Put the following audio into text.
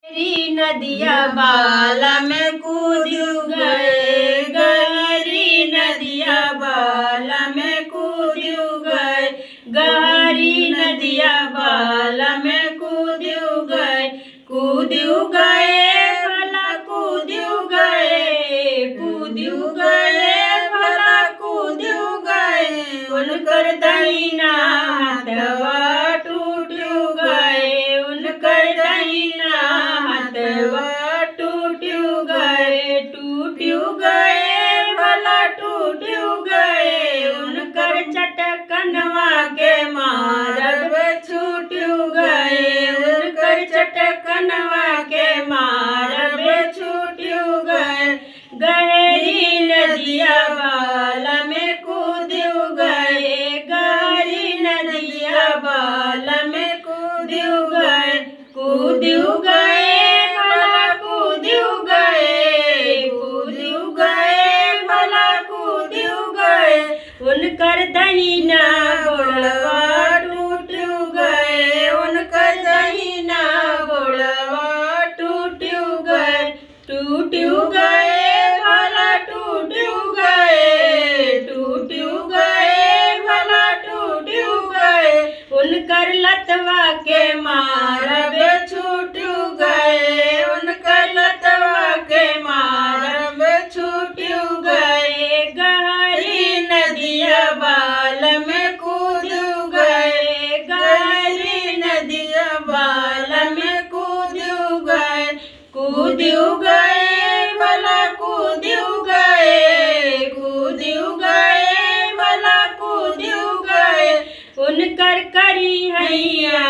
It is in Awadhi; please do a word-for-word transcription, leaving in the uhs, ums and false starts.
गहरी नदिया बाल में कूदिउ गए, गहरी नदिया बाल में कूदिउ गए, गहरी नदिया बाल में कूदिउ गए, कूदिउ गए, भला कूदिउ गए, कूदिउ गए, भला कूदिउ गए। उनकर दहिना हथवा टूटिउ गए, उनकर दहिना हथवा टूटिउ गए, टूटिउ गए, भला टूटिउ गए। उनकर चटकनवा के मारब छूटिउ गए, उनकर चटकनवा के मारब छूटिउ गए। गहरी नदिया बाल में कूदिउ गए, गहरी नदिया बाल में कूदिउ गए, कूदिउ गए, भला कूदिउ गए, कूदिउ गए, भला कूदिउ गए। उनकर दहिना गोड़वा टूटिउ गए, उनकर दहिना गोड़वा टूटिउ गए, टूटिउ गए, भला टूटिउ गए, टूटिउ गए, भला टूटिउ गए। उनकर लतवा के मारब छूटिउ गए, उनकर लतवा के मारब छूटिउ गए। गहरी नदिया बाल में कूदिउ गए, गहरी नदिया बाल में कूदिउ गए, कूदिउ गए, भला कूदिउ गए, कूदिउ गए, भला कूदिउ गए। उनकर करी हैया